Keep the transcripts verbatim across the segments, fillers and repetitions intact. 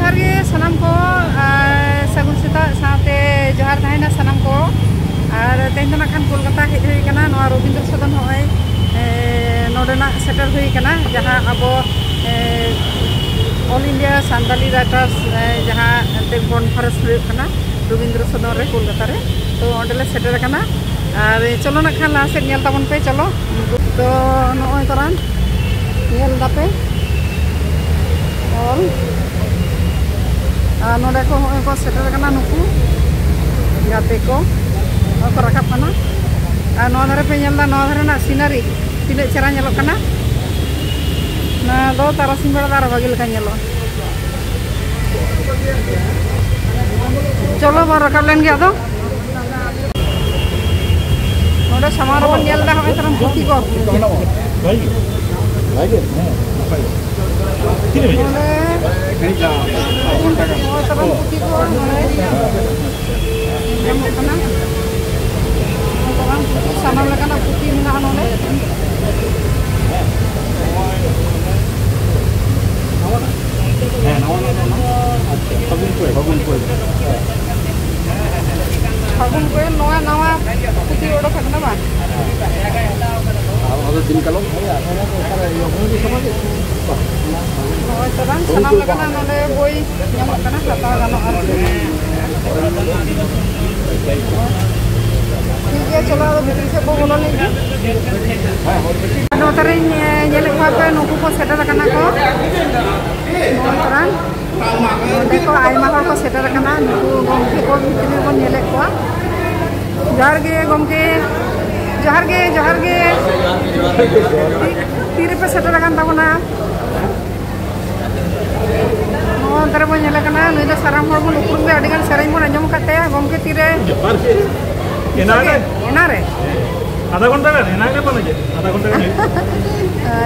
ᱡᱚᱦᱟᱨ ᱜᱮ ᱥᱟᱱᱟᱢ ᱠᱚ, ᱟᱨ ᱥᱟᱹᱜᱩᱱ ᱥᱮᱛᱟᱜ ᱥᱟᱶᱛᱮ ᱡᱚᱦᱟᱨ ᱛᱟᱦᱮᱱᱟ ᱥᱟᱱᱟᱢ ᱠᱚ᱾ ᱟᱨ ᱛᱮᱦᱮᱧ ᱫᱚ ᱱᱟᱜ ᱠᱷᱟᱱ ᱠᱳᱞᱠᱟᱛᱟ ᱦᱮᱡ ᱦᱩᱭ ᱠᱟᱱᱟ, ᱱᱚᱣᱟ ᱨᱚᱵᱤᱱᱫᱨᱚ ᱥᱚᱫᱚᱱ ᱱᱚᱜᱼᱚᱭ, ᱮ, ᱱᱚᱰᱮᱱᱟᱜ ᱥᱮᱴᱮᱨ ᱦᱩᱭ ᱠᱟᱱᱟ, ᱡᱟᱦᱟᱸ ᱟᱵᱚ, ᱮ, All India Santali Writers, ᱮ, ᱡᱟᱦᱟᱸ ᱮᱱᱛᱮᱫ conference ᱦᱩᱭᱩᱜ ᱠᱟᱱᱟ ᱨᱚᱵᱤᱱᱫᱨᱚ ᱥᱚᱫᱚᱱ ᱨᱮ ᱠᱳᱞᱠᱟᱛᱟ ᱨᱮ, ᱛᱚ ᱚᱸᱰᱮ ᱞᱮ ᱥᱮᱴᱮᱨ ᱟᱠᱟᱱᱟ᱾ ᱟᱨ ᱪᱚᱞᱚ ᱱᱟᱜ ᱠᱷᱟᱱ ᱞᱟᱦᱟ ᱥᱮᱫ ᱧᱮᱞ ᱛᱟᱵᱚᱱ ᱯᱮ, ᱪᱚᱞᱚ᱾ ᱛᱚ ᱱᱚᱜᱼᱚᱭ ᱛᱟᱨᱟᱱ ᱧᱮᱞ ᱫᱟᱯᱮ ᱦᱚᱞ, ᱟᱨ ᱱᱚᱰᱮ ᱠᱚ ᱦᱚᱸᱜᱼᱚᱭ ᱠᱚ ᱥᱮᱴᱮᱨ ᱠᱟᱱᱟ ᱱᱩᱠᱩ ᱜᱟᱛᱮ ᱠᱚ, ᱱᱚᱜᱼᱚᱭ ᱠᱚ ᱨᱟᱠᱟᱵ ᱠᱟᱱᱟ᱾ ᱟᱨ ᱱᱚᱣᱟ ᱫᱷᱟᱨᱮ ᱯᱮ ᱧᱮᱞ ᱮᱫᱟ, ᱱᱚᱣᱟ ᱫᱷᱟᱨᱮ ᱨᱮᱱᱟᱜ scenery ᱛᱤᱱᱟᱹᱜ ᱪᱮᱦᱨᱟ ᱧᱮᱞᱚᱜ ᱠᱟᱱᱟ᱾ ᱱᱚᱣᱟ ᱫᱚ ᱛᱟᱨᱟᱥᱤᱧ ᱵᱮᱲᱟ ᱫᱚ ᱟᱨᱚ ᱵᱷᱟᱜᱮ ᱞᱮᱠᱟ ᱧᱮᱞᱚᱜᱼᱟ᱾ ᱪᱚᱞᱚ ᱵᱚᱱ ᱨᱟᱠᱟᱵ ᱞᱮᱱ ᱜᱮ ᱟᱫᱚ᱾ ᱱᱚᱰᱮ ᱥᱟᱢᱟᱝ ᱨᱮᱵᱚᱱ ᱧᱮᱞ ᱮᱫᱟ, ᱦᱚᱸᱜᱼᱚᱭ ᱛᱟᱨᱟᱢ ᱯᱩᱛᱷᱤ ᱠᱚ᱾ ᱵᱷᱟᱜᱮ ᱜᱮ? ᱦᱮᱸ, ᱱᱟᱯᱟᱭ ᱜᱮ᱾ ᱛᱤᱱᱟᱹᱜ ᱮᱢ ᱦᱮᱡ ᱮᱱᱟ? ᱱᱚᱰᱮ ᱜᱷᱟᱹᱲᱤᱡ ᱞᱟᱦᱟ, ᱟᱫᱷᱟ ᱜᱷᱚᱱᱴᱟ ᱜᱟᱱ᱾ ᱦᱚᱸᱜᱼᱚᱭ ᱛᱟᱨᱟᱢ ᱯᱩᱛᱷᱤ ᱠᱚ ᱱᱚᱰᱮ ᱧᱟᱢᱚᱜ ᱠᱟᱱᱟ᱾ ᱱᱚᱜᱼᱚᱭ ᱛᱟᱨᱟᱢ ᱯᱩᱛᱷᱤ, ᱥᱟᱱᱟᱢ ᱞᱮᱠᱟᱱᱟᱜ ᱯᱩᱛᱷᱤ ᱢᱮᱱᱟᱜᱼᱟ ᱱᱚᱰᱮ᱾ ᱦᱮᱸ, ᱱᱟᱣᱟ ᱱᱟᱣᱟ ᱱᱟᱣᱟ᱾ ᱟᱪᱪᱷᱟ, ᱯᱷᱟᱹᱜᱩᱱ ᱠᱚᱭᱮᱞ, ᱯᱷᱟᱹᱜᱩᱱ ᱠᱚᱭᱮᱞ᱾ ᱯᱷᱟᱹᱜᱩᱱ ᱠᱚᱭᱮᱞ, ᱱᱚᱣᱟ ᱱᱟᱣᱟ ᱯᱩᱛᱷᱤ ᱚᱰᱚᱠ ᱟᱠᱟᱱᱟ ᱵᱟᱝ? ᱟᱨ ᱚᱱᱟ ᱫᱚ ᱫᱤᱱ ᱠᱟᱞᱚᱢ᱾ ᱱᱚᱜᱼᱚᱭ ᱛᱚ ᱵᱟᱝ, ᱥᱟᱱᱟᱢ ᱞᱮᱠᱟᱱᱟᱜ ᱱᱚᱰᱮ ᱵᱳᱭ ᱧᱟᱢᱚᱜ ᱠᱟᱱᱟ, ᱦᱟᱛᱟᱣ ᱜᱟᱱᱚᱜᱼᱟ ᱟᱨᱠᱤ᱾ ᱴᱷᱤᱠ ᱜᱮᱭᱟ, ᱪᱚᱞᱚ ᱟᱫᱚ ᱵᱷᱤᱛᱨᱤ ᱥᱮᱫ ᱵᱚ ᱵᱚᱞᱚ ᱞᱮᱱ ᱜᱮ᱾ ᱱᱚᱛᱮ ᱨᱤᱧ, ᱮ, ᱧᱮᱞᱮᱫ ᱠᱚᱣᱟ ᱯᱮ, ᱱᱩᱠᱩ ᱠᱚ ᱥᱮᱴᱮᱨ ᱟᱠᱟᱱᱟ ᱠᱚ᱾ ᱱᱚᱜᱼᱚᱭ ᱛᱚᱨᱟᱝ ᱱᱚᱰᱮ ᱠᱚ ᱟᱭᱢᱟ ᱦᱚᱲ ᱠᱚ ᱥᱮᱴᱮᱨ ᱟᱠᱟᱱᱟ᱾ ᱱᱩᱠᱩ ᱜᱚᱢᱠᱮ ᱠᱚ ᱵᱷᱤᱛᱨᱤ ᱨᱮᱵᱚᱱ ᱧᱮᱞᱮᱫ ᱠᱚᱣᱟ᱾ ᱡᱚᱦᱟᱨ ᱜᱮ ᱜᱚᱢᱠᱮ, ᱡᱚᱦᱟᱨ ᱜᱮ, ᱡᱚᱦᱟᱨ ᱜᱮ᱾ ᱛᱤ-, ᱛᱤᱨᱮᱯᱮ ᱥᱮᱴᱮᱨ ᱟᱠᱟᱱ ᱛᱟᱵᱚᱱᱟ? ᱱᱚᱣᱟ ᱚᱱᱛᱮ ᱨᱮᱵᱚᱱ ᱧᱮᱞᱮ ᱠᱟᱱᱟ, ᱱᱩᱭ ᱫᱚ ᱥᱟᱱᱟᱢ ᱦᱚᱲ ᱵᱚᱱ ᱩᱯᱨᱩᱢ ᱜᱮᱭᱟ, ᱟᱹᱰᱤ ᱜᱟᱱ ᱥᱮᱨᱮᱧ ᱵᱚᱱ ᱟᱸᱡᱚᱢ ᱟᱠᱟᱫ ᱛᱟᱭᱟ᱾ ᱜᱚᱢᱠᱮ ᱛᱤᱨᱮ? ᱡᱚᱦᱟᱨ ᱜᱮ᱾ ᱮᱱᱟᱱ ᱨᱮ᱾ ᱮᱱᱟᱱ ᱨᱮ? ᱟᱫᱷᱟ ᱜᱷᱚᱱᱴᱟ ᱜᱟᱱ, ᱮᱱᱟᱱ ᱨᱮ ᱵᱟᱝ ᱦᱤᱡᱩᱜ, ᱟᱫᱷᱟ ᱜᱷᱚᱱᱴᱟ ᱜᱟᱱ ᱦᱩᱭᱩᱜ᱾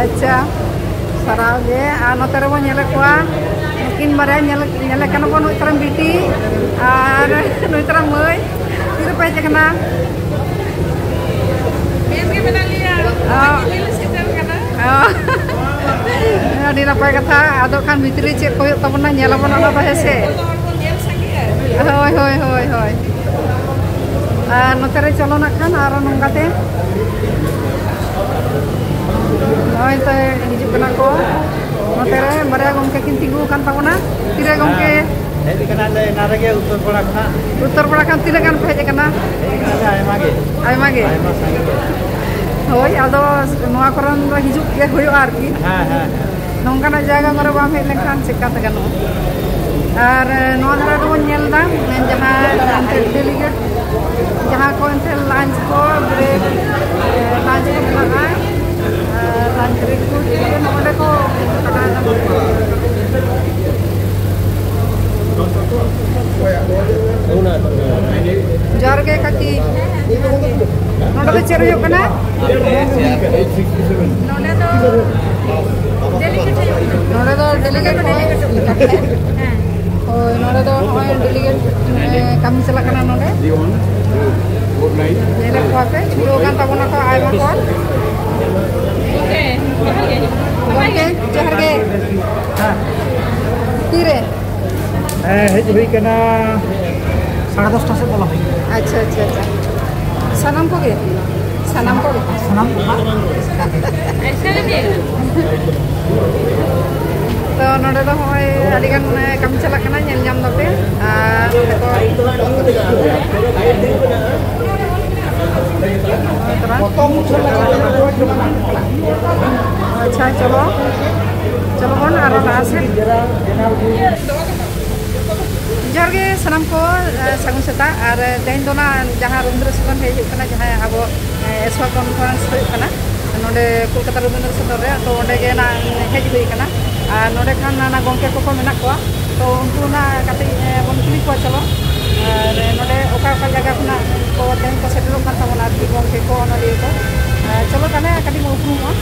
ᱟᱪᱪᱷᱟ, ᱥᱟᱨᱦᱟᱣ ᱜᱮ᱾ ᱟᱨ ᱱᱚᱛᱮ ᱨᱮᱵᱚᱱ ᱧᱮᱞᱮᱫ ᱠᱚᱣᱟ, ᱱᱩᱠᱤᱱ ᱵᱟᱨᱭᱟ ᱧᱮᱞ, ᱧᱮᱞᱮ ᱠᱟᱱᱟ ᱵᱚᱱ, ᱱᱩᱭ ᱛᱟᱨᱟᱢ ᱵᱤᱴᱤ ᱟᱨ ᱱᱩᱭ ᱛᱟᱨᱟᱢ ᱢᱟᱹᱭ᱾ ᱛᱤᱨᱮᱯᱮ ᱦᱮᱡ ᱟᱠᱟᱱᱟ? ᱵᱮᱥ ᱜᱮ ᱢᱮᱱᱟᱜ ᱞᱮᱭᱟ᱾ ᱚ᱾ ᱵᱟᱠᱤ ᱞᱮ ᱥᱮᱴᱮᱨ ᱠᱟᱱᱟ᱾ ᱚ᱾ ᱟᱹᱰᱤ ᱱᱟᱯᱟᱭ ᱠᱟᱛᱷᱟ᱾ ᱟᱫᱚ ᱠᱷᱟᱱ ᱵᱷᱤᱛᱨᱤ ᱨᱮ ᱪᱮᱫ ᱠᱚ ᱦᱩᱭᱩᱜ ᱛᱟᱵᱚᱱᱟ, ᱧᱮᱞ ᱟᱵᱚᱱ ᱚᱱᱟ ᱫᱚ, ᱦᱮᱸ ᱥᱮ? ᱦᱳᱭ, ᱦᱳᱭ, ᱦᱳᱭ, ᱦᱳᱭ᱾ ᱟᱨ ᱱᱚᱛᱮ ᱨᱮ ᱪᱚᱞᱚ ᱱᱟᱜ ᱠᱷᱟᱱ ᱟᱨᱚ ᱱᱚᱝᱠᱟ ᱛᱮ ᱱᱚᱜᱼᱚᱭ ᱛᱚ ᱦᱤᱡᱩᱜ ᱠᱟᱱᱟ ᱠᱚ᱾ ᱱᱚᱛᱮ ᱨᱮ ᱵᱟᱨᱭᱟ ᱜᱚᱢᱠᱮ ᱠᱤᱱ ᱛᱤᱸᱜᱩ ᱟᱠᱟᱱ ᱛᱟᱵᱚᱱᱟ᱾ ᱛᱤᱨᱮ ᱜᱚᱢᱠᱮ? ᱦᱮᱸ, ᱦᱮᱡ ᱟᱠᱟᱱᱟᱞᱮ ᱮᱱᱟᱝ ᱨᱮᱜᱮ ᱩᱛᱛᱚᱨ ᱯᱟᱲᱟ ᱠᱷᱚᱱᱟᱜ᱾ ᱩᱛᱛᱚᱨ ᱯᱟᱲᱟ ᱠᱷᱚᱱ ᱛᱤᱱᱟᱹᱜ ᱜᱟᱱ ᱯᱮ ᱦᱮᱡ ᱟᱠᱟᱱᱟ? ᱦᱮᱡ ᱟᱠᱟᱱᱟᱞᱮ ᱟᱭᱢᱟ ᱜᱮ᱾ ᱟᱭᱢᱟ ᱜᱮ? ᱟᱭᱢᱟ ᱥᱟᱸᱜᱮ ᱜᱮ᱾ ᱦᱳᱭ, ᱟᱫᱚ ᱱᱚᱣᱟ ᱠᱚᱨᱮᱱ ᱫᱚ ᱦᱤᱡᱩᱜ ᱜᱮ ᱦᱩᱭᱩᱜᱼᱟ ᱟᱨᱠᱤ᱾ ᱦᱮᱸ, ᱦᱮᱸ, ᱦᱮᱸ᱾ ᱱᱚᱝᱠᱟᱱᱟᱜ ᱡᱟᱭᱜᱟ ᱠᱚᱨᱮ ᱵᱟᱢ ᱦᱮᱡ ᱞᱮᱱᱠᱷᱟᱱ ᱪᱮᱠᱟᱛᱮ ᱜᱟᱱᱚᱜᱼᱟ? ᱟᱨ ᱱᱚᱣᱟ ᱫᱷᱟᱨᱮ ᱫᱚᱵᱚᱱ ᱧᱮᱞ ᱮᱫᱟ, ᱡᱟᱦᱟᱸ ᱮᱱᱛᱮ ᱰᱮᱞᱤᱜᱮᱴ, ᱡᱟᱦᱟᱸ ᱠᱚ ᱮᱱᱛᱮ ᱞᱟᱧᱪ ᱠᱚ, ᱵᱨᱮᱠ, ᱞᱟᱧᱪ ᱠᱚ ᱢᱮᱱᱟᱜᱼᱟ, ᱟᱨ ᱞᱟᱧᱪ ᱵᱨᱮᱠ ᱠᱚ ᱱᱚᱰᱮ ᱠᱚ ᱠᱟᱴᱟᱣ ᱮᱫᱟ᱾ ᱡᱚᱦᱟᱨ ᱜᱮ ᱠᱟᱹᱠᱤ᱾ ᱱᱚᱰᱮ ᱫᱚ ᱪᱮᱫ ᱦᱩᱭᱩᱜ ᱠᱟᱱᱟ? ᱱᱚᱰᱮ ᱫᱚ ᱰᱮᱞᱤᱜᱮᱴ ᱦᱩᱭᱩᱜ ᱠᱟᱱᱟ᱾ ᱱᱚᱰᱮ ᱫᱚ ᱰᱮᱞᱤᱜᱮᱴ ᱠᱚ ᱦᱮᱡ ᱠᱟᱱᱟ᱾ ᱦᱮᱸ᱾ ᱦᱳᱭ, ᱱᱚᱰᱮ ᱫᱚ ᱱᱚᱜᱼᱚᱭ ᱰᱮᱞᱤᱜᱮᱴ, ᱮ, ᱠᱟᱹᱢᱤ ᱪᱟᱞᱟᱜ ᱠᱟᱱᱟ ᱱᱚᱰᱮ᱾ ᱧᱮᱞᱮᱫ ᱠᱚᱣᱟ ᱯᱮ, ᱪᱷᱩᱴᱟᱹᱣ ᱟᱠᱟᱱ ᱛᱟᱵᱚᱱᱟ ᱠᱚ ᱟᱭᱢᱟ ᱦᱚᱲ᱾ ᱜᱚᱢᱠᱮ, ᱡᱚᱦᱟᱨ ᱜᱮ᱾ ᱛᱤᱨᱮ? ᱦᱮᱸ, ᱦᱮᱡ ᱦᱩᱭ ᱠᱟᱱᱟ, ᱥᱟᱲᱮ ᱫᱚᱥᱴᱟ ᱥᱮᱫ ᱵᱚᱞᱚ ᱦᱩᱭ ᱠᱟᱱᱟ᱾ ᱟᱪᱪᱷᱟ, ᱟᱪᱪᱷᱟ, ᱟᱪᱪᱷᱟ᱾ ᱥᱟᱱᱟᱢ ᱠᱚᱜᱮ? ᱥᱟᱱᱟᱢ ᱠᱚᱜᱮ? ᱥᱟᱱᱟᱢ ᱠᱚ ᱵᱟᱝ? ᱛᱚ, ᱱᱚᱰᱮ ᱫᱚ ᱦᱚᱸᱜᱼᱚᱭ ᱟᱹᱰᱤᱜᱟᱱ, ᱮ, ᱠᱟᱹᱢᱤ ᱪᱟᱞᱟᱜ ᱠᱟᱱᱟ, ᱧᱮᱞ ᱧᱟᱢ ᱫᱟᱯᱮ᱾ ᱟᱨ ᱱᱚᱰᱮ ᱠᱚ ᱟᱪᱪᱷᱟ, ᱪᱚᱞᱚ, ᱪᱚᱞᱚ ᱵᱚᱱ ᱟᱨᱚ ᱞᱟᱦᱟ ᱥᱮᱫ᱾ ᱡᱚᱦᱟᱨ ᱜᱮ ᱥᱟᱱᱟᱢ ᱠᱚ, ᱮ, ᱥᱟᱹᱜᱩᱱ ᱥᱮᱛᱟᱜ᱾ ᱟᱨ, ᱮ, ᱛᱮᱦᱮᱧ ᱫᱚ ᱱᱟᱜ ᱡᱟᱦᱟᱸ ᱨᱚᱵᱤᱱᱫᱨᱚ ᱥᱚᱫᱚᱱ ᱦᱮᱡ ᱦᱩᱭᱩᱜ ᱠᱟᱱᱟ, ᱡᱟᱦᱟᱸ ᱟᱵᱚ, ᱮ, ᱮᱥᱣᱟ ᱠᱚᱱᱯᱷᱟᱨᱮᱱᱥ ᱦᱩᱭᱩᱜ ᱠᱟᱱᱟ ᱱᱚᱰᱮ ᱠᱳᱞᱠᱟᱛᱟ ᱨᱚᱵᱤᱱᱫᱨᱚ ᱥᱚᱫᱚᱱ ᱨᱮ, ᱛᱚ ᱚᱸᱰᱮ ᱜᱮ ᱱᱟᱜ ᱦᱮᱡ ᱦᱩᱭ ᱠᱟᱱᱟ᱾ ᱟᱨ ᱱᱚᱰᱮ ᱠᱷᱟᱱ ᱚᱱᱟ ᱜᱚᱢᱠᱮ ᱠᱚᱠᱚ ᱢᱮᱱᱟᱜ ᱠᱚᱣᱟ, ᱛᱚ ᱩᱱᱠᱩ ᱱᱟᱜ ᱠᱟᱹᱴᱤᱡ, ᱮ, ᱵᱚᱱ ᱠᱩᱞᱤ ᱠᱚᱣᱟ, ᱪᱚᱞᱚ᱾ ᱟᱨ ᱱᱚᱰᱮ ᱚᱠᱟ ᱚᱠᱟ ᱡᱟᱭᱜᱟ ᱠᱷᱚᱱᱟᱜ ᱠᱚ ᱛᱮᱦᱮᱧ ᱠᱚ ᱥᱮᱴᱮᱨᱚᱜ ᱠᱟᱱ ᱛᱟᱵᱚᱱᱟ ᱟᱨᱠᱤ, ᱜᱚᱢᱠᱮ ᱠᱚ, ᱚᱱᱚᱞᱤᱭᱟᱹ ᱠᱚ᱾ ᱟᱨ ᱪᱚᱞᱚ ᱛᱟᱦᱞᱮ ᱠᱟᱹᱴᱤᱡ ᱵᱚᱱ ᱩᱯᱨᱩᱢᱚᱜᱼᱟ᱾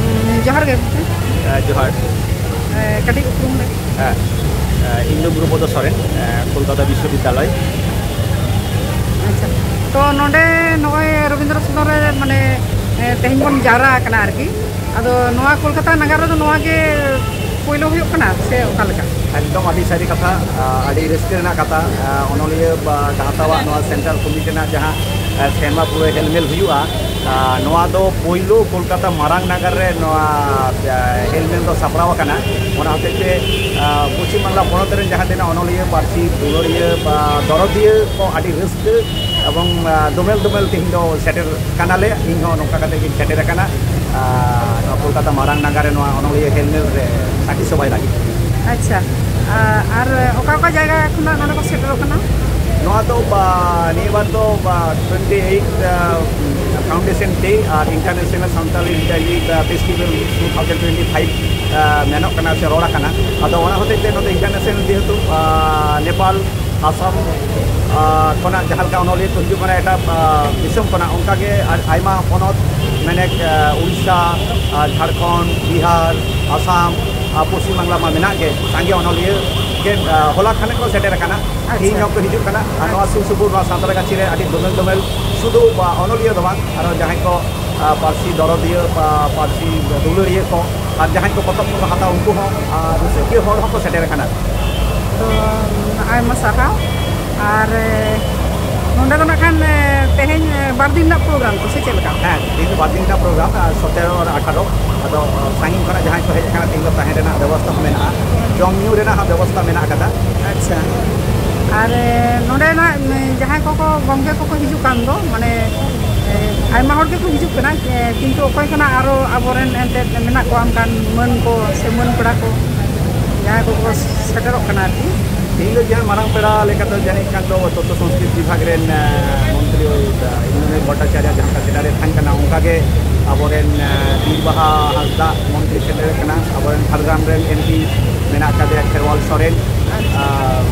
ᱦᱩᱸ, ᱡᱚᱦᱟᱨ ᱜᱮ ᱜᱚᱢᱠᱮ᱾ ᱦᱮᱸ, ᱡᱚᱦᱟᱨ᱾ ᱮ, ᱠᱟᱹᱴᱤᱡ ᱩᱯᱨᱩᱢ ᱞᱮ᱾ ᱦᱮᱸ, ᱮ, ᱤᱧ ᱫᱚ ᱜᱩᱨᱩᱯᱚᱫᱚ ᱥᱚᱨᱮᱱ, ᱮ, ᱠᱳᱞᱠᱟᱛᱟ ᱵᱤᱥᱥᱚᱵᱤᱫᱽᱫᱟᱞᱚᱭ᱾ ᱟᱪᱪᱷᱟ, ᱛᱚ ᱱᱚᱰᱮ ᱱᱚᱜᱼᱚᱭ ᱨᱚᱵᱤᱱᱫᱨᱚ ᱥᱚᱫᱚᱱ ᱨᱮ ᱢᱟᱱᱮ, ᱮ, ᱛᱮᱦᱮᱧ ᱵᱚᱱ ᱡᱟᱣᱨᱟ ᱟᱠᱟᱱᱟ ᱟᱨᱠᱤ᱾ ᱟᱫᱚ ᱱᱚᱣᱟ ᱠᱳᱞᱠᱟᱛᱟ ᱱᱟᱜᱟᱨ ᱨᱮᱫᱚ ᱱᱚᱣᱟ ᱜᱮ ᱯᱳᱭᱞᱳ ᱦᱩᱭᱩᱜ ᱠᱟᱱᱟ ᱥᱮ ᱚᱠᱟ ᱞᱮᱠᱟ? ᱮᱠᱫᱚᱢ ᱟᱹᱰᱤ ᱥᱟᱹᱨᱤ ᱠᱟᱛᱷᱟ, ᱟ, ᱟᱹᱰᱤ ᱨᱟᱹᱥᱠᱟᱹ ᱨᱮᱱᱟᱜ ᱠᱟᱛᱷᱟ᱾ ᱟ, ᱚᱱᱚᱞᱤᱭᱟᱹ ᱵᱟ ᱜᱟᱶᱛᱟᱣᱟᱜ ᱱᱚᱣᱟ ᱥᱮᱱᱴᱨᱟᱞ ᱠᱚᱢᱤᱴᱤ ᱨᱮᱱᱟᱜ ᱡᱟᱦᱟᱸ, ᱟ, ᱥᱮᱨᱢᱟ ᱯᱩᱨᱟᱹ ᱦᱮᱞᱢᱮᱞ ᱦᱩᱭᱩᱜᱼᱟ, ᱟ, ᱱᱚᱣᱟ ᱫᱚ ᱯᱳᱭᱞᱳ ᱠᱳᱞᱠᱟᱛᱟ ᱢᱟᱨᱟᱝ ᱱᱟᱜᱟᱨ ᱨᱮ ᱱᱚᱣᱟ, ᱟ, ᱦᱮᱞᱢᱮᱞ ᱫᱚ ᱥᱟᱯᱲᱟᱣ ᱟᱠᱟᱱᱟ᱾ ᱚᱱᱟ ᱦᱚᱛᱮᱡ ᱛᱮ, ᱟ, ᱯᱚᱥᱪᱤᱢ ᱵᱟᱝᱞᱟ ᱯᱚᱱᱚᱛ ᱨᱮᱱ ᱡᱟᱦᱟᱸ ᱛᱤᱱᱟᱹᱜ ᱚᱱᱚᱞᱤᱭᱟᱹ, ᱯᱟᱹᱨᱥᱤ ᱫᱩᱞᱟᱹᱲᱤᱭᱟᱹ, ᱵᱟ ᱫᱚᱨᱚᱫᱤᱭᱟᱹ ᱠᱚ ᱟᱹᱰᱤ ᱨᱟᱹᱥᱠᱟᱹ ᱮᱵᱚᱝ, ᱟ, ᱫᱚᱢᱮᱞ ᱫᱚᱢᱮᱞ ᱛᱮᱦᱮᱧ ᱫᱚ ᱥᱮᱴᱮᱨ ᱠᱟᱱᱟᱞᱮ᱾ ᱤᱧ ᱦᱚᱸ ᱱᱚᱝᱠᱟ ᱠᱟᱛᱮ ᱜᱤᱧ ᱥᱮᱴᱮᱨ ᱟᱠᱟᱱᱟ, ᱟ, ᱱᱚᱣᱟ ᱠᱳᱞᱠᱟᱛᱟ ᱢᱟᱨᱟᱝ ᱱᱟᱜᱟᱨ ᱨᱮ ᱱᱚᱣᱟ ᱚᱱᱚᱞᱤᱭᱟᱹ ᱦᱮᱞᱢᱮᱞ ᱨᱮ ᱥᱟᱹᱠᱷᱤ ᱥᱚᱵᱷᱟᱭ ᱞᱟᱹᱜᱤᱫ᱾ ᱟᱪᱪᱷᱟ, ᱟ-, ᱟᱨ ᱚᱠᱟ ᱚᱠᱟ ᱡᱟᱭᱜᱟ ᱠᱷᱚᱱᱟᱜ ᱱᱚᱰᱮ ᱠᱚ ᱥᱮᱴᱮᱨᱚᱜ ᱠᱟᱱᱟ? ᱱᱚᱣᱟ ᱫᱚ ᱵᱟ-, ᱱᱤᱭᱟᱹ ᱵᱟᱨ ᱫᱚ ᱵᱟ-, ᱴᱩᱭᱮᱱᱴᱤ ᱮᱭᱤᱴ, ᱟ, ᱯᱷᱟᱣᱩᱱᱰᱮᱥᱚᱱ ᱰᱮ ᱟᱨ international Santali literature festival two thousand twenty five, ᱟ, ᱢᱮᱱᱚᱜ ᱠᱟᱱᱟ ᱥᱮ ᱨᱚᱲ ᱟᱠᱟᱱᱟ᱾ ᱟᱫᱚ ᱚᱱᱟ ᱦᱚᱛᱮᱡ ᱛᱮ ᱱᱚᱰᱮ ᱤᱱᱴᱟᱨᱱᱮᱥᱚᱱᱟᱞ ᱡᱮᱦᱮᱛᱩ, ᱟ, ᱱᱮᱯᱟᱞ, ᱟᱥᱟᱢ, ᱟ, ᱠᱷᱚᱱᱟᱜ ᱡᱟᱦᱟᱸ ᱞᱮᱠᱟ ᱚᱱᱚᱞᱤᱭᱟᱹ ᱠᱚ ᱦᱤᱡᱩᱜ ᱠᱟᱱᱟ ᱮᱴᱟᱜ, ᱟ, ᱫᱤᱥᱚᱢ ᱠᱷᱚᱱᱟᱜ, ᱚᱱᱠᱟᱜᱮ ᱟᱨ ᱟᱭᱢᱟ ᱯᱚᱱᱚᱛ, ᱢᱮᱱᱮᱠ, ᱟ, ᱩᱲᱤᱥᱥᱟ, ᱟ, ᱡᱷᱟᱲᱠᱷᱚᱸᱰ, ᱵᱤᱦᱟᱨ, ᱟᱥᱟᱢ, ᱟ, ᱯᱚᱥᱪᱤᱢ ᱵᱟᱝᱞᱟ ᱢᱟ ᱢᱮᱱᱟᱜ ᱜᱮ, ᱥᱟᱸᱜᱮ ᱚᱱᱚᱞᱤᱭᱟᱹ ᱜᱮ, ᱟ, ᱦᱚᱞᱟ ᱠᱷᱟᱱᱮᱠ ᱠᱚ ᱥᱮᱴᱮᱨ ᱟᱠᱟᱱᱟ᱾ ᱟᱪᱪᱷᱟ᱾ ᱛᱮᱦᱮᱧ ᱦᱚᱸᱠᱚ ᱦᱤᱡᱩᱜ ᱠᱟᱱᱟ᱾ ᱟᱨ ᱱᱚᱣᱟ ᱟᱪᱪᱷᱟ᱾ ᱥᱩᱨ ᱥᱩᱯᱩᱨ ᱱᱚᱣᱟ ᱥᱟᱱᱛᱟᱲ ᱜᱟᱹᱪᱷᱤ ᱨᱮ ᱟᱹᱰᱤ ᱫᱚᱢᱮᱞ ᱫᱚᱢᱮᱞ, ᱥᱩᱫᱷᱩ, ᱟ, ᱚᱱᱚᱞᱤᱭᱟᱹ ᱫᱚ ᱵᱟᱝ, ᱟᱨᱚ ᱡᱟᱦᱟᱸᱭ ᱠᱚ, ᱟ, ᱯᱟᱹᱨᱥᱤ ᱫᱚᱨᱚᱫᱤᱭᱟᱹ, ᱯᱟ-, ᱯᱟᱹᱨᱥᱤ ᱫᱩᱞᱟᱹᱲᱤᱭᱟᱹ ᱠᱚ, ᱟᱨ ᱡᱟᱦᱟᱸᱭ ᱠᱚ ᱯᱚᱛᱚᱵ ᱠᱚᱠᱚ ᱦᱟᱛᱟᱣᱟ, ᱩᱱᱠᱩ ᱦᱚᱸ, ᱟᱨ ᱨᱩᱥᱤᱠᱤᱭᱟᱹ ᱦᱚᱲ ᱦᱚᱸᱠᱚ ᱥᱮᱴᱮᱨ ᱟᱠᱟᱱᱟ᱾ ᱛᱚ, ᱟᱭᱢᱟ ᱥᱟᱨᱦᱟᱣ᱾ ᱟᱨ, ᱮ, ᱱᱚᱰᱮ ᱫᱚ ᱱᱟᱜ ᱠᱷᱟᱱ, ᱮ, ᱛᱮᱦᱮᱧ, ᱮ, ᱵᱟᱨ ᱫᱤᱱ ᱨᱮᱱᱟᱜ ᱯᱨᱳᱜᱨᱟᱢ ᱛᱚ, ᱥᱮ ᱪᱮᱫ ᱞᱮᱠᱟ? ᱦᱮᱸ, ᱛᱮᱦᱮᱧ ᱫᱚ ᱵᱟᱨ ᱫᱤᱱ ᱨᱮᱱᱟᱜ ᱯᱨᱳᱜᱨᱟᱢ, ᱟᱨ ᱥᱚᱛᱮᱨᱚ ᱟᱨ ᱟᱴᱷᱟᱨᱚ᱾ ᱟᱫᱚ, ᱟ, ᱥᱟᱺᱜᱤᱧ ᱠᱷᱚᱱᱟᱜ ᱡᱟᱦᱟᱸᱭ ᱠᱚ ᱦᱮᱡ ᱟᱠᱟᱱᱟ, ᱛᱮᱦᱮᱧ ᱫᱚ ᱛᱟᱦᱮᱸ ᱨᱮᱱᱟᱜ ᱵᱮᱵᱚᱥᱛᱷᱟ ᱦᱚᱸ ᱢᱮᱱᱟᱜᱼᱟ, ᱡᱚᱢ ᱧᱩ ᱨᱮᱱᱟᱜ ᱦᱚᱸ ᱵᱮᱵᱚᱥᱛᱷᱟ ᱢᱮᱱᱟᱜ ᱟᱠᱟᱫᱟ᱾ ᱟᱪᱪᱷᱟ᱾ ᱟᱨ, ᱮ, ᱱᱚᱰᱮ ᱱᱟᱜ, ᱮ, ᱡᱟᱦᱟᱸᱭ ᱠᱚᱠᱚ, ᱜᱚᱢᱠᱮ ᱠᱚᱠᱚ ᱦᱤᱡᱩᱜ ᱠᱟᱱ ᱫᱚ, ᱢᱟᱱᱮ, ᱮ, ᱟᱭᱢᱟ ᱦᱚᱲ ᱜᱮᱠᱚ ᱦᱤᱡᱩᱜ ᱠᱟᱱᱟ, ᱮ, ᱠᱤᱱᱛᱩ ᱚᱠᱚᱭ ᱠᱷᱚᱱᱟᱜ ᱟᱨᱚ ᱟᱵᱚᱨᱮᱱ ᱮᱱᱛᱮᱫ ᱢᱮᱱᱟᱜ ᱠᱚᱣᱟ ᱚᱱᱠᱟᱱ ᱢᱟᱹᱱ ᱠᱚ ᱥᱮ ᱢᱟᱹᱱ ᱯᱮᱲᱟ ᱠᱚ, ᱡᱟᱦᱟᱸᱭ ᱠᱚᱠᱚ ᱥᱮᱴᱮᱨᱚᱜ ᱠᱟᱱᱟ ᱟᱨᱠᱤ? ᱛᱮᱦᱮᱧ ᱫᱚ ᱡᱟᱦᱟᱸ ᱢᱟᱨᱟᱝ ᱯᱮᱲᱟ ᱞᱮᱠᱟᱛᱮ ᱡᱟᱹᱱᱤᱡ ᱠᱷᱟᱱ ᱫᱚ ᱛᱚᱛᱛᱷᱚ ᱥᱚᱝᱥᱠᱨᱤᱛ ᱵᱤᱵᱷᱟᱜᱽ ᱨᱮᱱ, ᱮ, ᱢᱚᱱᱛᱨᱤ, ᱮ, ᱤᱱᱫᱨᱚᱱᱤᱞ ᱵᱷᱚᱴᱴᱟᱪᱟᱨᱭᱚ ᱡᱟᱦᱟᱸ ᱞᱮᱠᱟ ᱥᱮᱴᱮᱨᱮ ᱛᱟᱦᱮᱸ ᱠᱟᱱᱟ, ᱚᱱᱠᱟᱜᱮ ᱟᱵᱚᱨᱮᱱ, ᱮ, ᱵᱤᱨ ᱵᱟᱦᱟ ᱦᱟᱸᱥᱫᱟ ᱢᱚᱱᱛᱨᱤ ᱥᱮᱴᱮᱨᱮ ᱠᱟᱱᱟ, ᱟᱵᱚᱨᱮᱱ ᱡᱷᱟᱲᱜᱨᱟᱢ ᱨᱮᱱ ᱮᱢᱯᱤ ᱢᱮᱱᱟᱜ ᱟᱠᱟᱫᱮᱭᱟ ᱠᱷᱮᱨᱣᱟᱞ ᱥᱚᱨᱮᱱ, ᱟᱨ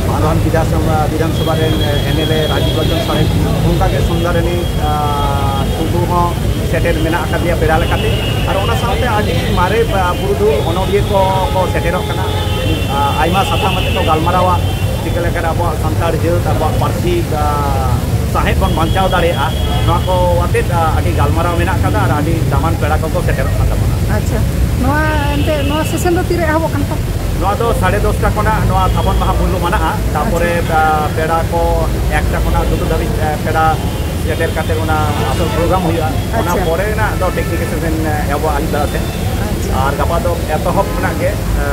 ᱢᱟᱞᱫᱷᱚᱱ ᱵᱤᱫᱷᱟᱱᱥᱚᱵᱷᱟ, ᱵᱤᱫᱷᱟᱱᱥᱚᱵᱷᱟ ᱨᱮᱱ, ᱮ, M L A Rajib Lochan Soren, ᱚᱱᱠᱟᱜᱮ ᱥᱩᱱᱫᱚᱨᱟᱱᱤ, ᱟ, ᱴᱩᱰᱩ ᱦᱚᱸ ᱥᱮᱴᱮᱨ ᱢᱮᱱᱟᱜ ᱟᱠᱟᱫᱮᱭᱟ ᱯᱮᱲᱟ ᱞᱮᱠᱟᱛᱮ᱾ ᱟᱨ ᱚᱱᱟ ᱥᱟᱶᱛᱮ ᱟᱹᱰᱤ ᱢᱟᱨᱮ, ᱟ, ᱯᱩᱨᱩᱫᱷᱩᱞ ᱚᱱᱚᱞᱤᱭᱟᱹ ᱠᱚ ᱠᱚ ᱥᱮᱴᱮᱨᱚᱜ ᱠᱟᱱᱟ᱾ ᱟ, ᱟᱭᱢᱟ ᱥᱟᱛᱟᱢ ᱟᱛᱮ ᱠᱚ ᱜᱟᱞᱢᱟᱨᱟᱣᱟ, ᱪᱤᱠᱟᱹ ᱞᱮᱠᱟᱨᱮ ᱟᱵᱚᱣᱟᱜ ᱥᱟᱱᱛᱟᱲ ᱡᱟᱹᱛ, ᱟᱵᱚᱣᱟᱜ ᱯᱟᱹᱨᱥᱤ, ᱟ, ᱥᱟᱶᱦᱮᱫ ᱵᱚᱱ ᱵᱟᱧᱪᱟᱣ ᱫᱟᱲᱮᱭᱟᱜᱼᱟ᱾ ᱱᱚᱣᱟ ᱠᱚ ᱟᱛᱮᱫ, ᱟ, ᱟᱹᱰᱤ ᱜᱟᱞᱢᱟᱨᱟᱣ ᱢᱮᱱᱟᱜ ᱟᱠᱟᱫᱟ ᱟᱨ ᱟᱹᱰᱤ ᱫᱟᱢᱟᱱ ᱯᱮᱲᱟ ᱠᱚᱠᱚ ᱥᱮᱴᱮᱨᱚᱜ ᱠᱟᱱ ᱛᱟᱵᱚᱱᱟ᱾ ᱟᱪᱪᱷᱟ, ᱱᱚᱣᱟ ᱮᱱᱛᱮ ᱱᱚᱣᱟ ᱥᱮᱥᱚᱱ ᱫᱚ ᱛᱤᱨᱮ ᱮᱦᱚᱵᱚᱜ ᱠᱟᱱ ᱛᱟᱵᱚᱱᱟ? ᱱᱚᱣᱟ ᱫᱚ ᱥᱟᱲᱮ ᱫᱚᱥᱴᱟ ᱠᱷᱚᱱᱟᱜ ᱱᱚᱣᱟ ᱛᱷᱟᱯᱚᱱ ᱢᱟᱦᱟ ᱯᱩᱭᱞᱩ ᱢᱟᱱᱟᱜᱼᱟ᱾ ᱛᱟᱨᱯᱚᱨᱮ, ᱟᱪᱪᱷᱟ᱾ ᱟ, ᱯᱮᱲᱟ ᱠᱚ ᱮᱠᱴᱟ ᱠᱷᱚᱱᱟᱜ ᱫᱩᱴᱟ ᱫᱷᱟᱹᱵᱤᱡ, ᱟ, ᱯᱮᱲᱟ ᱥᱮᱴᱮᱨ ᱠᱟᱛᱮ ᱚᱱᱟ ᱟᱥᱚᱞ ᱯᱨᱳᱜᱨᱟᱢ ᱦᱩᱭᱩᱜᱼᱟ᱾ ᱚᱱᱟ ᱟᱪᱪᱷᱟ᱾ ᱯᱚᱨᱮ ᱨᱮᱱᱟᱜ ᱫᱚ ᱴᱮᱠᱱᱤᱠᱮᱞ ᱥᱮᱥᱚᱱ, ᱟ, ᱮᱦᱚᱵᱚᱜᱼᱟ ᱟᱹᱭᱩᱵ ᱵᱮᱲᱟ ᱥᱮᱫ᱾ ᱟᱪᱪᱷᱟ᱾ ᱟᱨ ᱜᱟᱯᱟ ᱫᱚ ᱮᱛᱚᱦᱚᱵ ᱠᱷᱚᱱᱟᱜ ᱜᱮ, ᱟ,